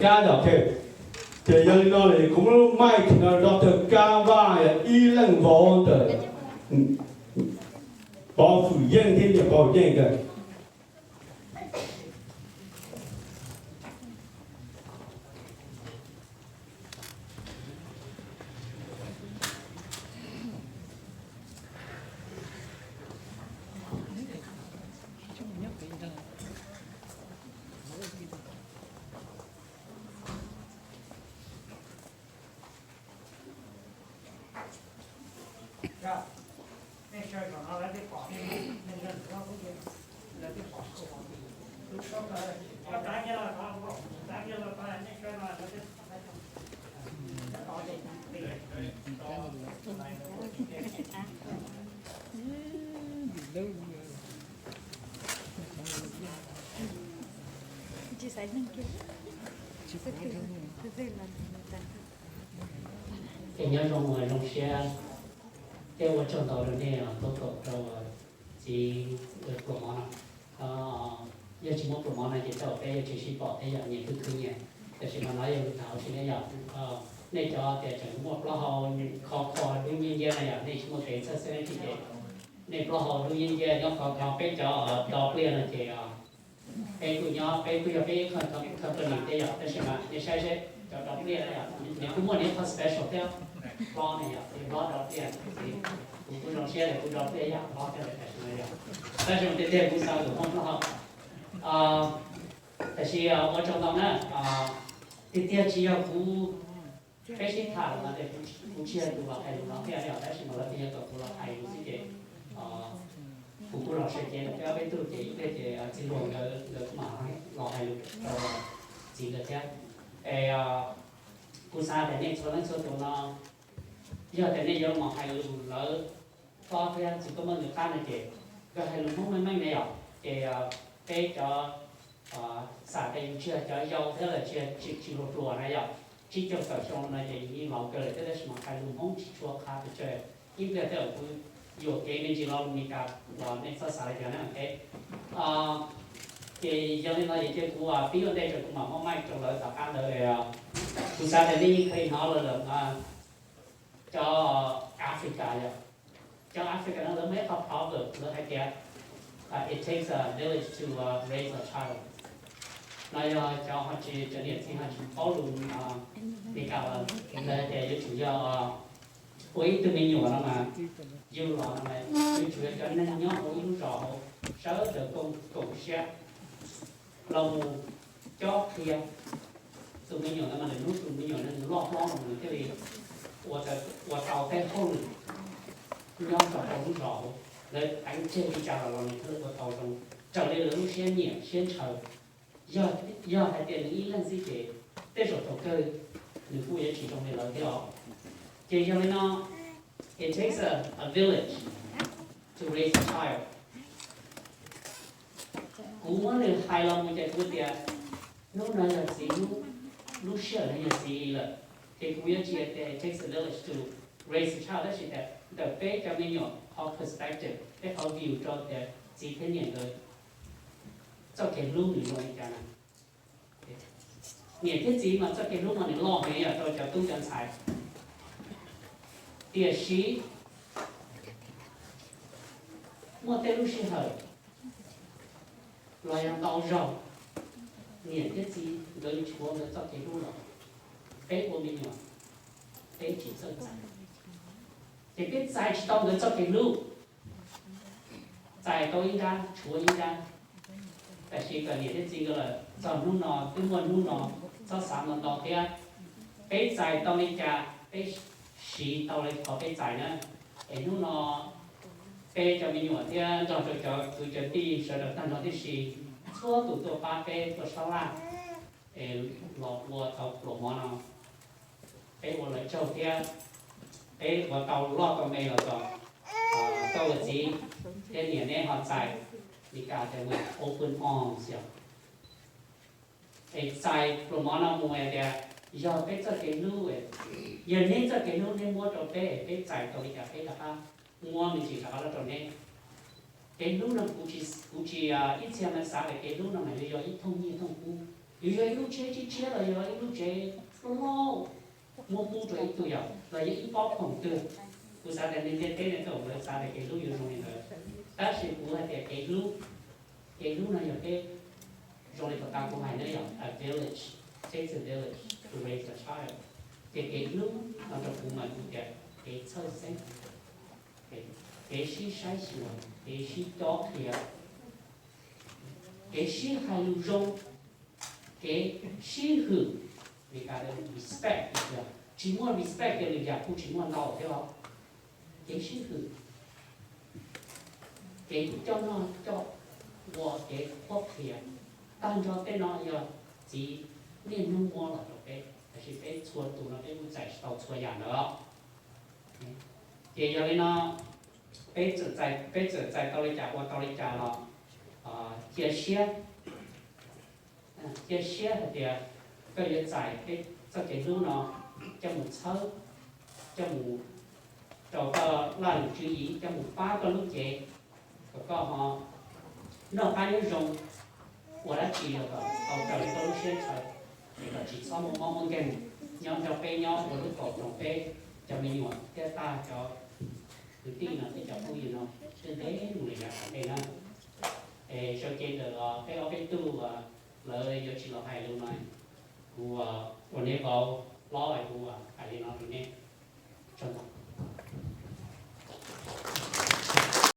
Kab yom, ces yog li no lawm kuv muab lub mic no rau Doctor Kab Vaj, ib leej vauv ntawm Pov Fwm Yeej thiab niam Pov Fwm Yeej ntawd. Ces nyob zoo, zoo siab thiab ua tsaug ntau rau nej tuaj koom rau txiv pluas mov no. Yog tsis muaj pluas mov no ces tej zaum peb yuav tsis sib pom thiab yom, nyias khwv khwv nyias. Tiam sis mas no yog lus tham ua si ne yom, nej cov tias tseem muaj plaub hau kho kho dub nciab nciab na yom, nej tsis muaj kev txhawj xeeb dab tsi ces nej plaub hau dub nciab nciab nyob kho kho, peb cov do pliaj no ces peb kuj nyob, peb kuj yog peb ib qho company thiab yom, tab sis mas nej saib seb cov do pliaj na yom, nws kuj muaj nws ib qho special thiab, hlob ne yom, ces hlob do pliaj, kuv kuj zoo siab tias kuv do pliaj yam hlob thiab lawm tam sim no yom. Tab sis mas tiag tiag kuv xav kom muaj plaub hau. Tab sis ua tsaug ntau na, tiag tiag tsis yog kuv, peb sib tham los mas tias kuv tsis yog tus los hais lus no thiab yom, tab sis mas lawv tias yog kom kuv los hais lus xwb ces kuv kuj los sawv cev peb ob peb tug ces ib pliag ces txiv hluas nkawd nkawd kuj mam los hais lus rau txiv nkawd thiab. Es kuv xav tias nej txhua leej txhua tus no, yog tias nej yuav los hais lus lawv hlob thiab txiv tuaj muaj nws qab no ces nkawd hais lus Hmoob meej meej na yom, ces peb cov xam tias yus tsis yog cov yau thiab los tsis tsis hluas hluas na yom, tsib caug tawm xyoo no ces yus yeej laus kawg lawm thiab tab sis mas hais lus Hmoob tsis tshua qab pes tsawg, ib pliag thiab kuv yuam kev me ntsis los Meskas los nej txhob xav li cas na. Ces yog li no ces cia kuv pib ua ntej rau kuv mam muab mic rau lawv tom qab ntawd. Kuv xav tias nej yeej kheev hnov lawm, cov Africa yom, cov Africa no lawv muaj ib qho proverb lawv hais tias it takes a village to raise a child. No yog cov ho tsis, cov niam txiv ho tsis paub lus Meskas los lawv hais tias yuav tsum yog ua ib tug me nyuam no mas, yug los no mas yuav tsum yog cov neeg nyob hauv ib lub zos hauv sawv daws koom siab los mus cob qhia tus me nyuam no mas lwm hnub tus me nyuam no nws loj hlob los nws thiaj li ua tau tej hauj lwm nyob rau hauv lub zos hauv, lawv teev tseg li cas los los nws thiaj li ua tau zoo raws li lawv lub siab nyiam siab ntshaw. Yog hais tias nws ib leeg xwb ces tej zaum thaum kawg nws kuj yuav tsis zoo li lawv thiab os. Ces yog li no, it takes a, a village to raise a child. Kuv muab nws hais los mus ces kuv tias hnub no yog txiv hnub, lub sij hawm no yog txiv li lawm, ces kuv yuav tsis tias it takes a village to raise a child, tab sis tias ntawm peb cov me nyuam qhov perspective, peb qhov view rau tias txiv thiab niam nkawd txoj kev hlub nws zoo li cas na. Niam thiab txiv mas txoj kev hlub mas nws loj heev yom rau cov tub cov ntxhais. Tiam sis muaj tej lub sij hawm los yog ntau zaug niam thiab txiv nkawd tshuav nkawd txoj kev hlub los, peb ua me nyuam peb tsis txawj txais, ces peb txais tsis tau nkawd txoj kev hlub. Txais tau ib nrab tshuav ib nrab. Tab sis kom niam thiab txiv nkawd lawm txog hnub no twb muaj hnub no, txhob xav ntau ntau thiab. Peb txais tau li cas peb siv tau li qhov peb txais na. Es hnub no peb cov me nyuam thiab nrog rau cov kwv cov tij sawv daws tag nrho tib si, txhua tus tuaj pab peb tuaj sab laj es los ua tau pluas mov no, peb ua lawv tsaug thiab. Peb ua tau loj tau me los kom koj ua txiv thiab niam neb ho txais, Meskas tias with open arms yom. Es txais pluas mov no mus tias yog peb txoj kev hlub, yog neb txoj kev hlub neb muab rau peb, peb txais tau li cas peb rov qab muab me ntsis rov qab los rau neb. Kev hlub no kuv tsis, ib txhia mas xav tias kev hlub no mas yuav yog ib thooj nyiaj thooj kub, Yus yog ib lub tsheb tshiab tshiab los yog ib lub tsev loj loj muaj pub rau ib tug yom, los yog ib pob khoom twg, kuv xav tias neeg ntiaj teb no tej zaum lawv xav tias kev hlub yuav zoo li ntawd, tab sis kuv hais tias kev hlub, kev hlub no yog peb, zoo li puag ta kuv hais na yom, a village, takes a village to raise a child. Ces kev hlub no rau kuv mas kuv tias kev txhawj xeeb, kev sib saib xyuas, kev sib cob qhia, kev sib hais lus zoo, kev sib hwm, Meskas respect, tsis muaj respect ces lwm yam kuj tsis muaj ntau thiab os. Kev sib hwm, kev coj noj coj ua, kev qhuab qhia, tag nrho tej no yog txiv niaj hnub muab los rau peb, tab sis peb txhua tus no peb kuj txais tsis tau txhua yam ntawd. Ces yog li no, peb txawm txais, peb txawm txais tau li cas ua tau li cas los cia siab, cia siab hais tias koj yuav txais peb txoj kev hlub no coj mus txhawb, coj mus rau koj laj lim tswv yim, coj mus pab koj lub cev, kom koj ho noj qab nyob zoo, ua dab tsi los kom tau raws li koj lub siab ntshaw, es kom tsis txhob muaj mob muaj nkeeg, nyob nrog peb nyob ua lub kaum roos peb cov me nyuam thiab tag cov kwv tij no thiab cov phooj ywg no thiaj ntev mus li yav tom ntej na. Es sau ces ntawm peb ob peb tug lawv yuav tsis los hais lus no, kuv ua neb vauv hlob es kuv hais li no rau neb. Tsaug ntau.